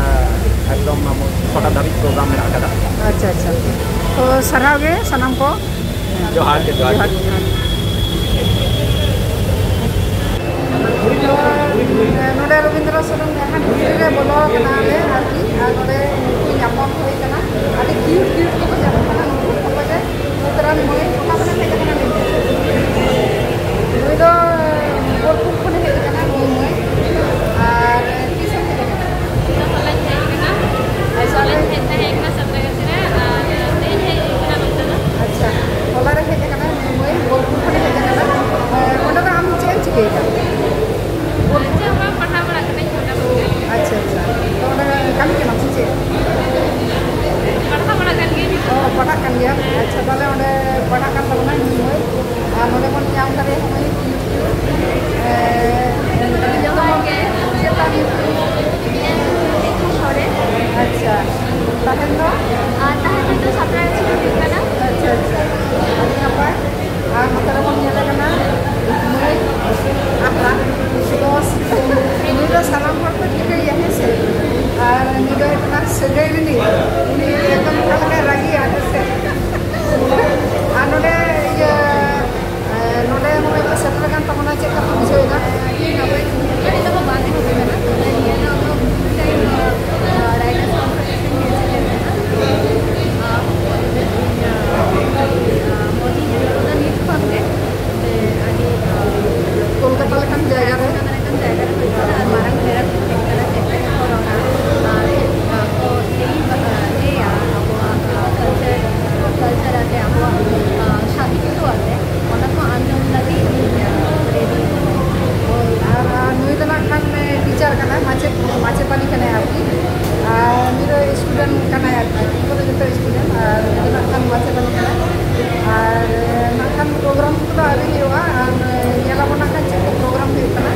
ᱮᱠᱫᱚᱢ ᱪᱷᱚᱴᱟ ᱫᱷᱟᱹᱵᱤᱡ ᱯᱨᱳᱜᱨᱟᱢ ᱢᱮᱱᱟᱜ ᱟᱠᱟᱫᱟ᱾ ᱟᱪᱪᱷᱟ, ᱟᱪᱪᱷᱟ᱾ ᱛᱚ ᱥᱟᱨᱦᱟᱣ ᱜᱮ ᱥᱟᱱᱟᱢ ᱠᱚ᱾ ᱡᱚᱦᱟᱨ ᱜᱮ, ᱡᱚᱦᱟᱨ ᱜᱮ᱾ ᱡᱚᱦᱟᱨ ᱜᱮ᱾ ᱱᱚᱰᱮ ᱨᱚᱵᱤᱱᱫᱨᱚ ᱥᱚᱫᱚᱱ ᱡᱟᱦᱟᱸ ᱵᱷᱤᱛᱨᱤ ᱨᱮ ᱵᱚᱞᱚ ᱟᱠᱟᱱᱟ ᱞᱮ ᱟᱨᱠᱤ, ᱟᱨ ᱱᱚᱰᱮ ᱩᱱᱠᱩ ᱧᱟᱯᱟᱢ ᱦᱩᱭ ᱟᱠᱟᱱᱟ᱾ ᱟᱹᱰᱤ ᱠᱤᱭᱩᱴ ᱠᱤᱭᱩᱴ ᱠᱚᱠᱚ ᱧᱟᱢᱚᱜ ᱠᱟᱱᱟ ᱩᱱᱠᱩ᱾ ᱚᱠᱚᱭ ᱡᱮ ᱩᱛᱛᱚᱨᱟᱱ ᱢᱟᱹᱭ, ᱚᱠᱟ ᱠᱷᱚᱱᱮᱢ ᱦᱮᱡ ᱟᱠᱟᱱᱟ ᱢᱮᱱᱛᱮ? ᱱᱩᱭ ᱫᱚ ᱵᱳᱞᱯᱩᱨ ᱠᱷᱚᱱᱮ ᱦᱮᱡ ᱟᱠᱟᱱᱟ ᱱᱩᱭ ᱢᱟᱹᱭ᱾ ᱟᱨ ᱛᱤᱥᱮᱢ ᱦᱮᱡ ᱟᱠᱟᱱᱟ? ᱦᱚᱞᱟᱧ ᱦᱮᱡ ᱟᱠᱟᱱᱟ᱾ ᱟᱪᱪᱷᱟ, ᱦᱚᱞᱟᱧ ᱦᱮᱡ ᱛᱟᱦᱮᱸ ᱠᱟᱱᱟ ᱥᱟᱸᱛᱨᱟᱜᱟᱪᱷᱤ ᱨᱮ, ᱟᱨ ᱛᱮᱦᱮᱧ ᱦᱮᱡ ᱦᱩᱭ ᱟᱠᱟᱱᱟ ᱱᱚᱛᱮ ᱫᱚ᱾ ᱟᱪᱪᱷᱟ, ᱦᱚᱞᱟ ᱨᱮ ᱦᱮᱡ ᱟᱠᱟᱱᱟ ᱱᱩᱭ ᱢᱟᱹᱭ, ᱵᱳᱞᱯᱩᱨ ᱠᱷᱚᱱᱮ ᱦᱮᱡ ᱟᱠᱟᱱᱟ᱾ ᱮ, ᱚᱸᱰᱮ ᱫᱚ ᱟᱢ ᱪᱮᱫ ᱮᱢ ᱪᱤᱠᱟᱹᱭᱮᱫᱟ? ᱪᱮᱫ ᱦᱚᱸ ᱵᱟᱝ, ᱯᱟᱲᱦᱟᱣ ᱵᱟᱲᱟᱜ ᱠᱟᱹᱱᱟᱹᱧ ᱢᱚᱴᱟᱢᱩᱴᱤ᱾ ᱟᱪᱪᱷᱟ, ᱟᱪᱪᱷᱟ, ᱛᱚ ᱚᱸᱰᱮ ᱠᱟᱹᱢᱤ ᱠᱟᱱᱟᱢ ᱥᱮ ᱪᱮᱫ? ᱯᱟᱲᱦᱟᱣ ᱵᱟᱲᱟᱜ ᱠᱟᱱ ᱜᱤᱭᱟᱹᱧ᱾ ᱚ, ᱯᱟᱲᱦᱟᱜ ᱠᱟᱱ ᱜᱮᱭᱟᱢ? ᱦᱮᱸ᱾ ᱟᱪᱪᱷᱟ, ᱛᱟᱦᱞᱮ ᱚᱸᱰᱮ ᱯᱟᱲᱦᱟᱜ ᱠᱟᱱ ᱛᱟᱵᱚᱱᱟᱭ ᱱᱩᱭ ᱢᱟᱹᱭ᱾ ᱟᱨ ᱱᱚᱰᱮ ᱵᱚᱱ ᱧᱟᱢ ᱠᱟᱫᱮᱭᱟ ᱱᱚᱜᱼᱚᱭ, ᱮ, ᱡᱚᱦᱟᱨ ᱜᱮ᱾ ᱪᱮᱫ ᱛᱟᱢ ᱧᱩᱛᱩᱢ? ᱤᱧᱟᱹᱜ ᱧᱩᱛᱩᱢ ᱫᱚ ᱫᱤᱠᱩ ᱥᱚᱨᱮᱱ᱾ ᱟᱪᱪᱷᱟ, ᱛᱟᱦᱮᱱ ᱫᱚ? ᱟᱨ ᱛᱟᱦᱮᱱ ᱫᱚ ᱥᱟᱸᱛᱨᱟᱜᱟᱪᱷᱤ ᱨᱮ ᱦᱩᱭᱩᱜ ᱠᱟᱱᱟ᱾ ᱟᱪᱪᱷᱟ, ᱟᱪᱪᱷᱟ, ᱟᱹᱰᱤ ᱱᱟᱯᱟᱭ᱾ ᱟᱨ ᱱᱚᱛᱮ ᱨᱮᱵᱚᱱ ᱧᱮᱞᱮ ᱠᱟᱱᱟ ᱢᱟᱹᱭ, ᱟᱦᱟ, ᱵᱚᱥ᱾ ᱱᱩᱭ ᱫᱚ ᱥᱟᱱᱟᱢ ᱦᱚᱲ ᱠᱚ ᱴᱷᱤᱠᱟᱹᱭᱮᱭᱟ, ᱦᱮᱸ ᱥᱮ? ᱟᱨ ᱱᱩᱭ ᱫᱚ ᱦᱩᱭᱩᱜ ᱠᱟᱱᱟ ᱥᱟᱹᱜᱟᱹᱭ ᱨᱤᱱᱤᱡ᱾ ᱩᱱᱤ ᱮᱠᱫᱚᱢ ᱚᱠᱟ ᱞᱮᱠᱟᱭ ᱨᱟᱹᱜᱤᱭᱟ, ᱦᱮᱸ ᱥᱮ? ᱟᱨ ᱱᱚᱰᱮ ᱤᱭᱟᱹ, ᱮ, ᱱᱚᱰᱮ ᱱᱚᱜᱼᱚᱭ ᱯᱮ ᱥᱮᱴᱮᱨ ᱟᱠᱟᱱ ᱛᱟᱵᱚᱱᱟ, ᱪᱮᱫ ᱞᱮᱠᱟ ᱯᱮ ᱵᱩᱡᱷᱟᱹᱣ ᱮᱫᱟ? ᱟᱹᱰᱤ ᱱᱟᱯᱟᱭ, ᱱᱚᱝᱠᱟ ᱫᱚ ᱵᱟᱝ ᱮᱦᱚᱵ ᱟᱠᱟᱱᱟ᱾ ᱱᱤᱭᱟᱹ ᱫᱷᱟᱣ ᱫᱚ first time, ᱟ, writers conference ᱨᱤᱧ ᱦᱮᱡ ᱥᱮᱴᱮᱨ ᱞᱮᱱᱟ᱾ ᱛᱚ, ᱟ, ᱟᱹᱰᱤ, ᱟ, ᱢᱚᱡᱽ ᱤᱧ ᱵᱩᱡᱷᱟᱹᱣ ᱠᱮᱫᱟ ᱱᱤᱛ ᱠᱷᱚᱱ ᱜᱮ᱾ ᱥᱮ ᱟᱹᱰᱤ, ᱟ, ᱠᱳᱞᱠᱟᱛᱟ ᱞᱮᱠᱟᱱ ᱡᱟᱭᱜᱟ ᱨᱮ᱾ ᱠᱳᱞᱠᱟᱛᱟ ᱞᱮᱠᱟᱱ ᱡᱟᱭᱜᱟ ᱨᱮ ᱦᱩᱭᱩᱜ ᱠᱟᱱᱟ ᱟᱨ ᱢᱟᱨᱟᱝ ᱯᱮᱲᱟ ᱠᱚ ᱦᱮᱡ ᱠᱟᱱᱟ, ᱪᱮᱫ ᱞᱮᱠᱟ ᱠᱚ ᱨᱚᱲᱟ, ᱟᱨ, ᱟ, ᱠᱚ ᱞᱟᱹᱭ, ᱟ, ᱞᱟᱹᱭᱟ ᱟᱵᱚᱣᱟᱜ, ᱟ, culture, culture ᱟᱛᱮ ᱟᱵᱚᱣᱟᱜ, ᱟ, ᱥᱟᱦᱤᱛᱛᱚ ᱟᱛᱮ, ᱚᱱᱟ ᱠᱚ ᱟᱸᱡᱚᱢ ᱞᱟᱹᱜᱤᱫ ᱤᱧ, ᱟ, ready᱾ ᱟᱨ, ᱟᱨ ᱱᱩᱭ ᱫᱚ ᱱᱟᱜ ᱠᱷᱟᱱ teacher ᱠᱟᱱᱟᱭ, ᱢᱟᱪᱮᱫ, ᱢᱟᱪᱮᱛᱟᱹᱱᱤ ᱠᱟᱱᱟᱭ ᱟᱨᱠᱤ᱾ ᱟᱨ ᱱᱩᱭ ᱫᱚ student ᱠᱟᱱᱟᱭ ᱟᱨᱠᱤ, ᱩᱱᱠᱩ ᱫᱚ ᱡᱚᱛᱚ student, ᱟᱨ ᱱᱩᱭ ᱫᱚ ᱱᱟᱜ ᱠᱷᱟᱱ ᱢᱟᱪᱮᱛᱟᱹᱱᱤ ᱠᱟᱱᱟᱭ᱾ ᱟᱨ ᱯᱨᱳᱜᱨᱟᱢ ᱠᱚᱫᱚ ᱟᱹᱣᱨᱤ ᱦᱩᱭᱩᱜᱼᱟ, ᱟᱨ ᱧᱮᱞ ᱟᱵᱚᱱ ᱱᱟᱜ ᱠᱷᱟᱱ ᱪᱮᱫ ᱠᱚ ᱯᱨᱳᱜᱨᱟᱢ ᱦᱩᱭᱩᱜ ᱠᱟᱱᱟ᱾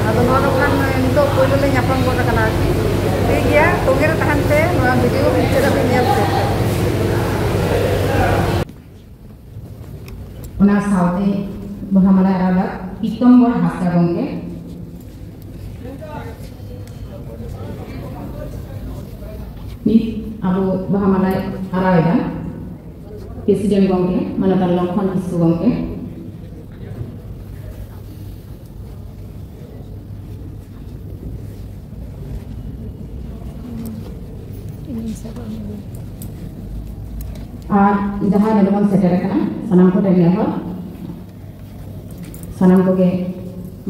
ᱟᱫᱚ ᱱᱚᱣᱟ ᱫᱚ ᱠᱷᱟᱱ ᱱᱤᱛᱚᱜ ᱯᱳᱭᱞᱳ ᱞᱮ ᱧᱟᱯᱟᱢ ᱜᱚᱫ ᱟᱠᱟᱱᱟ ᱟᱨᱠᱤ᱾ ᱴᱷᱤᱠ ᱜᱮᱭᱟ, ᱛᱚᱸᱜᱮ ᱨᱮ ᱛᱟᱦᱮᱱ ᱯᱮ, ᱱᱚᱣᱟ ᱵᱷᱤᱰᱤᱭᱳ ᱢᱩᱪᱟᱹᱫ ᱫᱷᱟᱹᱵᱤᱡ ᱧᱮᱞ ᱯᱮ᱾ ᱚᱱᱟ ᱥᱟᱶᱛᱮ ᱵᱟᱦᱟ ᱢᱟᱞᱟ ᱟᱨᱟᱣ ᱞᱟᱹᱜᱤᱫ ᱯᱤᱛᱚᱢᱵᱚᱨ ᱦᱟᱸᱥᱫᱟ ᱜᱚᱢᱠᱮ᱾ ᱱᱤᱛ ᱟᱵᱚ ᱵᱟᱦᱟ ᱢᱟᱞᱟᱭ ᱟᱨᱟᱣ ᱮᱫᱟ ᱯᱨᱮᱥᱤᱰᱮᱱᱴ ᱜᱚᱢᱠᱮ, ᱢᱟᱱᱚᱛᱟᱱ ᱞᱚᱠᱠᱷᱚᱱ ᱠᱤᱥᱠᱩ ᱜᱚᱢᱠᱮ᱾ ᱟᱨ ᱡᱟᱦᱟᱸᱭ ᱱᱚᱰᱮ ᱵᱚᱱ ᱥᱮᱴᱮᱨ ᱟᱠᱟᱱᱟ, ᱥᱟᱱᱟᱢ ᱠᱚᱴᱷᱮᱱ ᱱᱮᱦᱚᱨ, ᱥᱟᱱᱟᱢ ᱠᱚᱜᱮ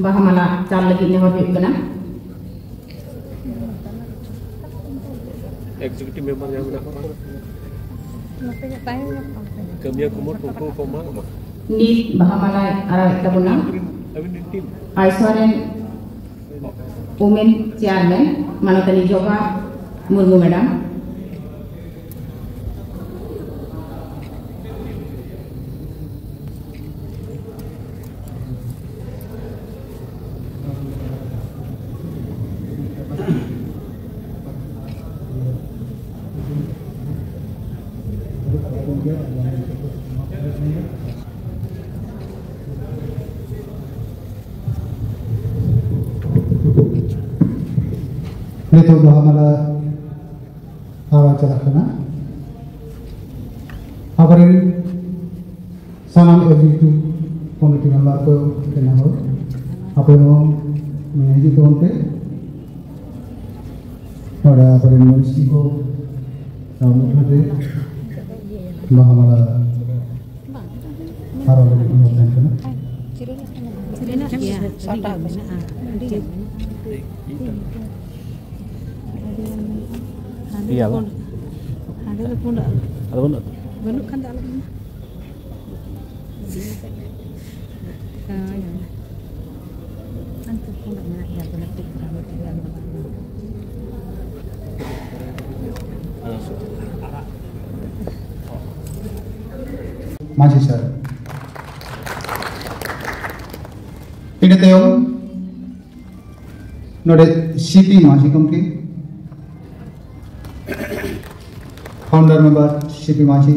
ᱵᱟᱦᱟ ᱢᱟᱞᱟ ᱪᱟᱞ ᱞᱟᱹᱜᱤᱫ ᱱᱮᱦᱚᱨ ᱦᱩᱭᱩᱜ ᱠᱟᱱᱟ᱾ ᱮᱠᱡᱤᱠᱤᱭᱩᱴᱤᱵᱷ ᱢᱮᱢᱵᱟᱨ ᱡᱟᱦᱟᱸ ᱢᱮᱱᱟᱜ ᱠᱚᱣᱟ, ᱠᱟᱹᱢᱤᱭᱟᱹ ᱠᱩᱢᱩᱴ ᱩᱱᱠᱩ ᱠᱚ ᱮᱢᱟ ᱠᱚᱢᱟ᱾ ᱱᱤᱛ ᱵᱟᱦᱟ ᱢᱟᱞᱟᱭ ᱟᱨᱟᱣᱮᱫ ᱛᱟᱵᱚᱱᱟ ᱟᱹᱵᱤᱱ ᱨᱮᱱ ᱴᱤᱢ᱾ ᱟᱭᱥᱟ ᱨᱮᱱ ᱣᱩᱢᱮᱱ ᱪᱮᱭᱟᱨᱢᱮᱱ ᱢᱟᱱᱚᱛᱟᱱᱤ ᱡᱚᱵᱟ ᱢᱩᱨᱢᱩ ᱢᱮᱰᱟᱢ᱾ ᱱᱤᱛᱚᱜ ᱵᱟᱦᱟ ᱢᱟᱞᱟ ᱟᱨᱟᱣ ᱪᱟᱞᱟᱜ ᱠᱟᱱᱟ᱾ ᱟᱵᱚᱨᱮᱱ ᱥᱟᱱᱟᱢ ᱮᱠᱡᱤᱠᱤᱭᱩᱴᱤᱵᱷ ᱠᱚᱢᱤᱴᱤ ᱢᱮᱢᱵᱟᱨ ᱠᱚ ᱴᱷᱮᱱ ᱱᱮᱦᱚᱨ, ᱟᱯᱮ ᱦᱚᱸ ᱦᱤᱡᱩᱜ ᱛᱟᱵᱚᱱ ᱯᱮ᱾ ᱱᱚᱰᱮ ᱟᱵᱚᱨᱮᱱ ᱢᱚᱱᱤᱥᱤ ᱠᱚ ᱥᱟᱶ ᱢᱩᱫᱽᱨᱮ ᱵᱟᱦᱟ ᱢᱟᱞᱟ ᱟᱨᱟᱣ ᱞᱟᱹᱜᱤᱫ ᱱᱮᱦᱚᱨ ᱛᱟᱦᱮᱱ ᱠᱟᱱᱟ᱾ ᱢᱮᱱᱟᱜ ᱜᱮᱭᱟ, ᱟᱹᱰᱤ ᱜᱟᱱ ᱢᱮᱱᱟᱜᱼᱟ, ᱟᱹᱰᱤ ᱜᱟᱱ ᱢᱮᱱᱟᱜᱼᱟ᱾ ᱟᱹᱰᱤ ᱜᱟᱱ ᱢᱮᱱᱟᱜᱼᱟ᱾ ᱦᱟᱸᱰᱮ ᱤᱭᱟᱹ ᱫᱚ ᱯᱩᱸᱰ, ᱦᱟᱸᱰᱮ ᱫᱚ ᱯᱩᱸᱰᱟᱜ ᱫᱚ᱾ ᱟᱫᱚ ᱵᱟᱹᱱᱩᱜ ᱟᱛᱚ? ᱵᱟᱹᱱᱩᱜ ᱠᱷᱟᱱ ᱫᱚ ᱟᱞᱚ ᱵᱚᱱ ᱦᱳᱭ, ᱦᱳᱭ᱾ ᱦᱟᱱᱛᱮ ᱯᱩᱸᱰᱟᱜ ᱢᱮᱱᱟᱜ ᱜᱮᱭᱟ, ᱟᱫᱚ ᱢᱤᱫᱴᱤᱡ ᱟᱨ ᱢᱤᱫᱴᱤᱡ ᱜᱟᱱ ᱫᱚ ᱵᱟᱝ᱾ ᱢᱟᱹᱡᱷᱤ ᱥᱟᱨ᱾ ᱤᱱᱟᱹ ᱛᱟᱭᱚᱢ ᱱᱚᱰᱮ ᱥᱤᱯᱤ ᱢᱟᱹᱡᱷᱤ ᱜᱚᱢᱠᱮ, ᱯᱷᱟᱣᱩᱱᱰᱟᱨ ᱢᱮᱢᱵᱟᱨ ᱥᱤᱯᱤ ᱢᱟᱹᱡᱷᱤ,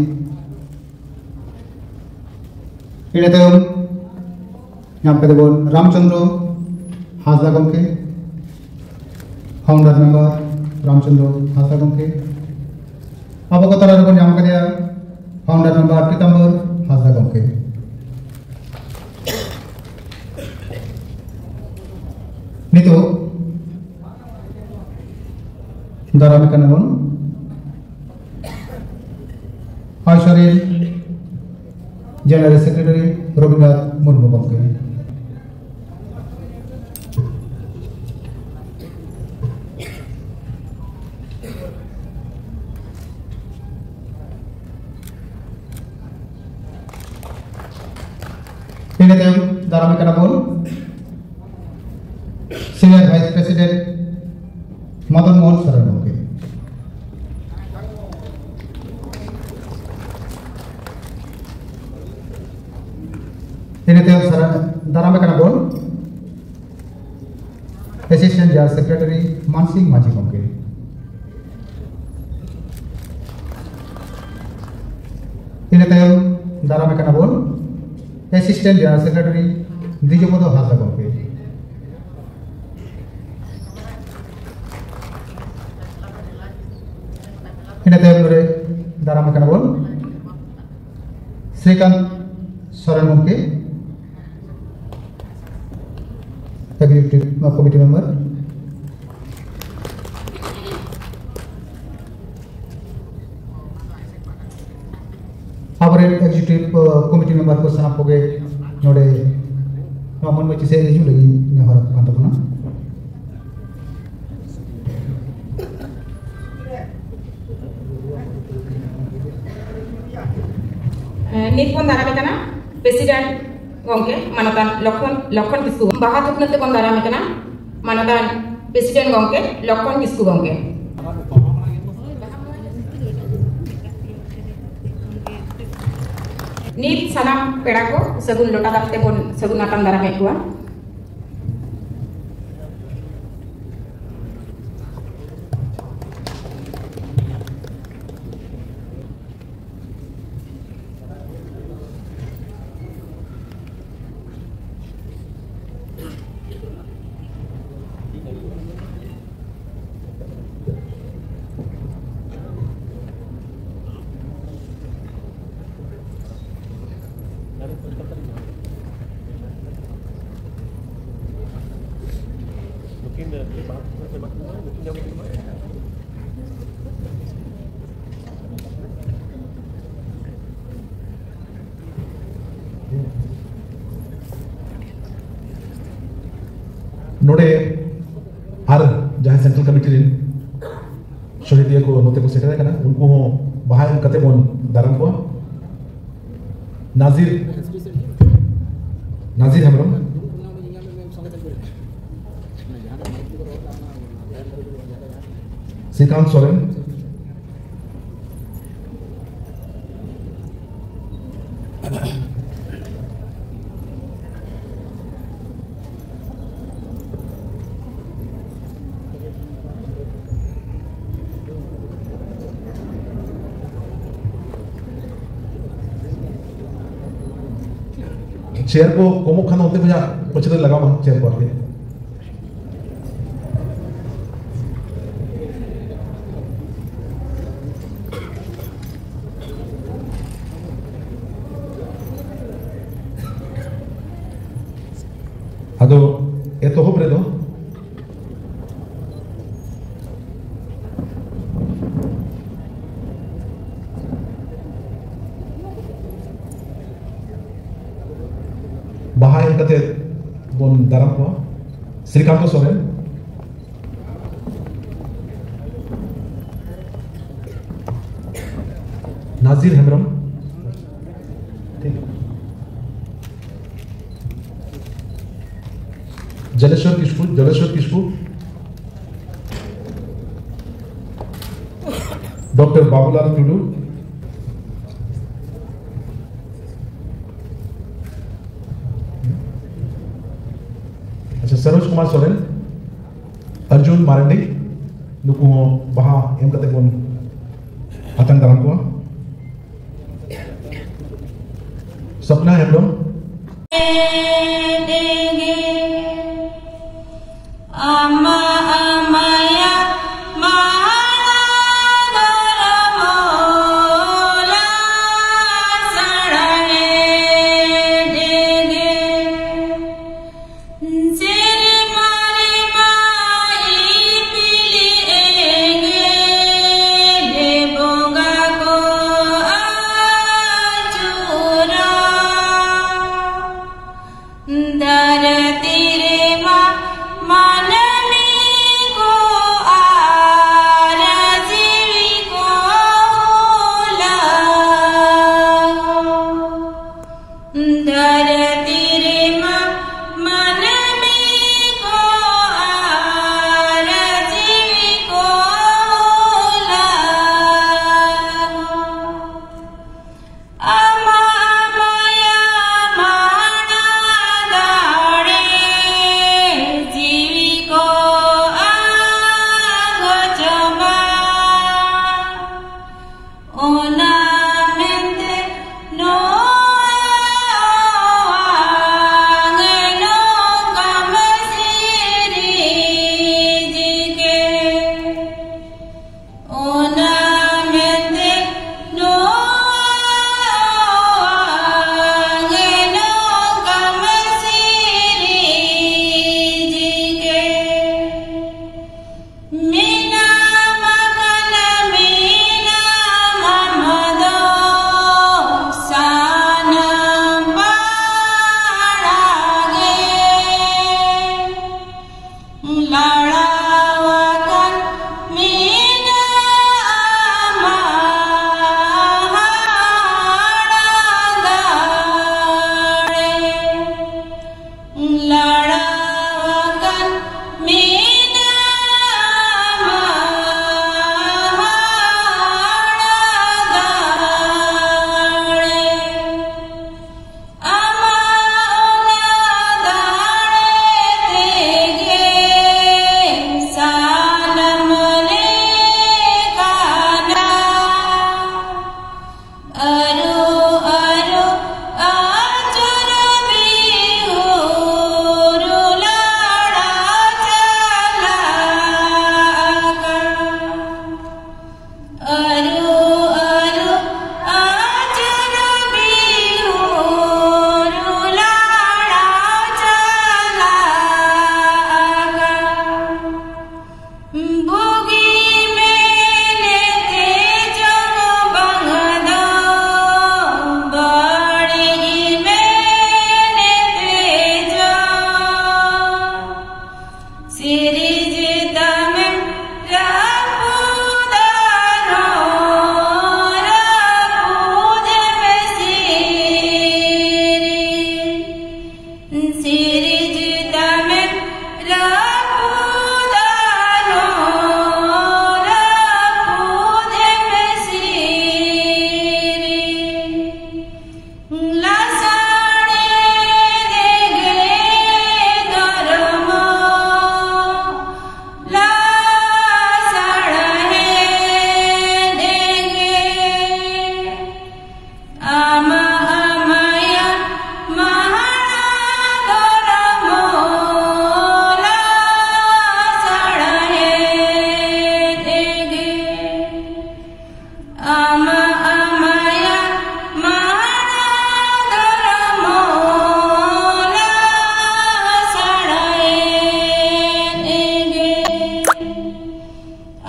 ᱤᱱᱟᱹ ᱛᱟᱭᱚᱢ ᱧᱟᱢ ᱠᱟᱛᱮ ᱵᱚᱱ ᱨᱟᱢᱪᱚᱸᱫᱽᱨᱚ ᱦᱟᱸᱥᱫᱟ ᱜᱚᱢᱠᱮ, ᱯᱷᱟᱣᱩᱱᱰᱟᱨ ᱢᱮᱢᱵᱟᱨ ᱨᱟᱢᱪᱚᱸᱫᱽᱨᱚ ᱦᱟᱸᱥᱫᱟ ᱜᱚᱢᱠᱮ, ᱟᱵᱚ ᱠᱚ ᱛᱟᱞᱟ ᱨᱮᱵᱚᱱ ᱧᱟᱢ ᱠᱟᱫᱮᱭᱟ ᱯᱷᱟᱣᱩᱱᱰᱟᱨ ᱢᱮᱢᱵᱟᱨ ᱯᱤᱛᱟᱢᱵᱚᱨ ᱦᱟᱸᱥᱫᱟ ᱜᱚᱢᱠᱮ᱾ ᱱᱤᱛᱚᱜ ᱫᱟᱨᱟᱢᱮ ᱠᱟᱱᱟ ᱵᱚᱱ ᱟᱭᱥᱚᱨᱤ ᱡᱮᱱᱟᱨᱮᱞ ᱥᱮᱠᱨᱮᱴᱟᱨᱤ ᱨᱚᱵᱤᱱᱫᱨᱚᱱᱟᱛᱷ ᱢᱩᱨᱢᱩ ᱜᱚᱢᱠᱮ᱾ ᱤᱱᱟᱹ ᱛᱟᱭᱚᱢ ᱫᱟᱨᱟᱢᱮ ᱠᱟᱱᱟ ᱵᱚᱱ senior vice president Madan Mohan Soren ᱜᱚᱢᱠᱮ᱾ ᱤᱱᱟᱹ ᱛᱟᱭᱚᱢ ᱥᱟᱨᱟ-, ᱫᱟᱨᱟᱢᱮ ᱠᱟᱱᱟ ᱵᱚᱱ ᱮᱥᱤᱥᱴᱮᱱᱴ ᱡᱮᱱᱟᱨᱮᱞ ᱥᱮᱠᱨᱮᱴᱟᱨᱤ ᱢᱟᱱᱥᱤᱝ ᱢᱟᱹᱡᱷᱤ ᱜᱚᱢᱠᱮ᱾ ᱤᱱᱟᱹ ᱛᱟᱭᱚᱢ ᱫᱟᱨᱟᱢᱮ ᱠᱟᱱᱟ ᱵᱚᱱ ᱮᱥᱤᱥᱴᱮᱱᱴ ᱡᱮᱱᱟᱨᱮᱞ ᱥᱮᱠᱨᱮᱴᱟᱨᱤ ᱫᱤᱡᱚᱯᱚᱫᱚ ᱦᱟᱸᱥᱫᱟ ᱜᱚᱢᱠᱮ᱾ ᱤᱱᱟᱹ ᱛᱟᱭᱚᱢ ᱱᱚᱰᱮ ᱫᱟᱨᱟᱢᱮ ᱠᱟᱱᱟ ᱵᱚᱱ ᱥᱨᱤᱠᱟᱱᱛ ᱥᱚᱨᱮᱱ ᱜᱚᱢᱠᱮ, ᱮᱠᱡᱤᱠᱤᱭᱩᱴᱤᱵᱷ ᱠᱚᱢᱤᱴᱤ ᱢᱮᱢᱵᱟᱨ᱾ ᱟᱵᱚᱨᱮᱱ ᱮᱠᱡᱤᱠᱤᱭᱩᱴᱤᱵᱷ ᱠᱚᱢᱤᱴᱤ ᱢᱮᱢᱵᱟᱨ ᱠᱚ ᱥᱟᱱᱟᱢ ᱠᱚᱜᱮ ᱱᱚᱰᱮ ᱱᱚᱣᱟ ᱢᱟᱹᱱ ᱢᱟᱹᱪᱤ ᱥᱮᱫ ᱦᱤᱡᱩᱜ ᱞᱟᱹᱜᱤᱫ ᱱᱮᱦᱚᱨ ᱟᱠᱚ ᱠᱟᱱ ᱛᱟᱵᱚᱱᱟ᱾ ᱱᱤᱛ ᱵᱚᱱ ᱫᱟᱨᱟᱢᱮ ᱠᱟᱱᱟ ᱯᱨᱮᱥᱤᱰᱮᱱᱴ ᱜᱚᱢᱠᱮ ᱢᱟᱱᱚᱛᱟᱱ ᱞᱚᱠᱷᱚᱱ, ᱞᱚᱠᱷᱚᱱ ᱠᱤᱥᱠᱩ᱾ ᱵᱟᱦᱟ ᱛᱷᱩᱯᱱᱟᱹ ᱛᱮᱵᱚᱱ ᱫᱟᱨᱟᱢᱮ ᱠᱟᱱᱟ ᱢᱟᱱᱚᱛᱟᱱ ᱯᱨᱮᱥᱤᱰᱮᱱᱴ ᱜᱚᱢᱠᱮ ᱞᱚᱠᱷᱚᱱ ᱠᱤᱥᱠᱩ ᱜᱚᱢᱠᱮ᱾ ᱱᱤᱛ ᱥᱟᱱᱟᱢ ᱯᱮᱲᱟ ᱠᱚ ᱥᱟᱹᱜᱩᱱ ᱞᱚᱴᱟ ᱫᱟᱜ ᱛᱮᱵᱚᱱ ᱥᱟᱹᱜᱩᱱ ᱟᱛᱟᱝ ᱫᱟᱨᱟᱢᱮᱫ ᱠᱚᱣᱟ᱾ ᱱᱚᱰᱮ ᱟᱨ ᱡᱟᱦᱟᱸᱭ ᱥᱮᱱᱴᱨᱟᱞ ᱠᱚᱢᱤᱴᱤ ᱨᱮᱱ ᱥᱚᱦᱮᱫᱤᱭᱟᱹ ᱠᱚ ᱱᱚᱛᱮ ᱠᱚ ᱥᱮᱴᱮᱨ ᱟᱠᱟᱱᱟ, ᱩᱱᱠᱩ ᱦᱚᱸ ᱵᱟᱦᱟ ᱮᱢ ᱠᱟᱛᱮ ᱵᱚᱱ ᱫᱟᱨᱟᱢ ᱠᱚᱣᱟ᱾ ᱱᱟᱡᱤᱨ, ᱱᱟᱡᱤᱨ ᱦᱮᱢᱵᱨᱚᱢ, ᱥᱨᱤᱠᱟᱱᱛ ᱥᱚᱨᱮᱱ, ᱪᱮᱭᱟᱨ ᱠᱚ ᱠᱚᱢᱚᱜ ᱠᱷᱟᱱ ᱚᱱᱛᱮ ᱠᱷᱚᱱᱟᱜ ᱯᱟᱹᱪᱷᱞᱟᱹ ᱞᱟᱜᱟᱣ ᱢᱟ, ᱪᱮᱭᱟᱨ ᱠᱚ ᱟᱨᱠᱤ᱾ ᱟᱫᱚ ᱮᱛᱚᱦᱚᱵ ᱨᱮᱫᱚ ᱵᱟᱦᱟ ᱮᱢ ᱠᱟᱛᱮ ᱵᱚᱱ ᱫᱟᱨᱟᱢ ᱠᱚᱣᱟ᱾ ᱥᱨᱤᱠᱟᱱᱛᱚ ᱥᱚᱨᱮᱱ, ᱱᱟᱡᱤᱨ ᱦᱮᱢᱵᱨᱚᱢ, ᱴᱷᱤᱠ᱾ ᱡᱚᱞᱮᱥᱣᱚᱨ ᱠᱤᱥᱠᱩ, ᱡᱚᱞᱮᱥᱣᱚᱨ ᱠᱤᱥᱠᱩ, ᱰᱚᱠᱴᱚᱨ ᱵᱟᱵᱩᱞᱟᱞ ᱴᱩᱰᱩ, ᱟᱪᱪᱷᱟ, ᱥᱚᱨᱳᱡᱽ ᱠᱩᱢᱟᱨ ᱥᱚᱨᱮᱱ, ᱚᱨᱡᱩᱱ ᱢᱟᱨᱟᱱᱰᱤ, ᱱᱩᱠᱩ ᱦᱚᱸ ᱵᱟᱦᱟ ᱮᱢ ᱠᱟᱛᱮ ᱵᱚᱱ ᱟᱛᱟᱝ ᱫᱟᱨᱟᱢ ᱠᱚᱣᱟ᱾ ᱥᱚᱯᱱᱟ ᱦᱮᱢᱵᱨᱚᱢ᱾ ᱢᱮᱱᱟᱢ ᱟᱠᱟᱱ ᱢᱮᱱᱟᱢ ᱟᱢ ᱫᱚ ᱥᱟᱱᱟᱢ ᱯᱟᱲᱟ ᱜᱮ᱾ ᱞᱟᱲᱟᱣ ᱟᱠᱟᱱ ᱢᱮᱱᱟᱢ ᱦᱟᱲᱟ ᱫᱟᱲᱮ᱾ ᱞᱟᱲᱟᱣ ᱟᱠᱟᱱ ᱢᱮᱱᱟᱢ ᱦᱟᱲᱟ ᱫᱟᱲᱮ᱾ ᱟᱢᱟᱜ ᱚᱱᱟ ᱫᱟᱲᱮ ᱛᱮᱜᱮ ᱥᱟᱱᱟᱢ ᱞᱮᱠᱟᱱᱟᱜ ᱟᱹᱨᱩ, ᱟᱹᱨᱩ, ᱟᱹᱪᱩᱨ ᱵᱤᱦᱩᱨ ᱞᱟᱲᱟ ᱪᱟᱞᱟᱜ ᱠᱟᱱ᱾ ᱟᱹᱨᱩ, ᱟᱹᱨᱩ, ᱟᱹᱪᱩᱨ ᱵᱤᱦᱩᱨ ᱞᱟᱲᱟ ᱪᱟᱞᱟᱜ ᱠᱟᱱ᱾ ᱵᱩᱜᱤ ᱢᱮᱱᱮᱛᱮ ᱡᱚᱢ ᱵᱟᱝ ᱫᱚ, ᱵᱟᱹᱲᱤᱡ ᱢᱮᱱᱮᱛᱮ ᱡᱚᱢ᱾ ᱥᱤᱨᱤᱡᱽ ᱛᱟᱢᱮᱢ ᱨᱟᱹᱯᱩᱫᱟ ᱨᱚ, ᱨᱟᱹᱯᱩᱫᱮᱢ ᱥᱤᱨᱤᱡᱽ᱾ ᱥᱤᱨᱤᱡᱽ ᱛᱟᱢᱮᱢ ᱨᱟᱹᱯᱩᱫᱟ ᱱᱚᱣᱟ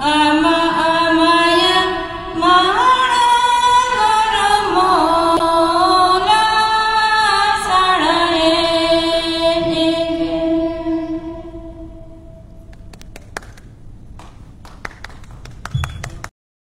ᱟᱢ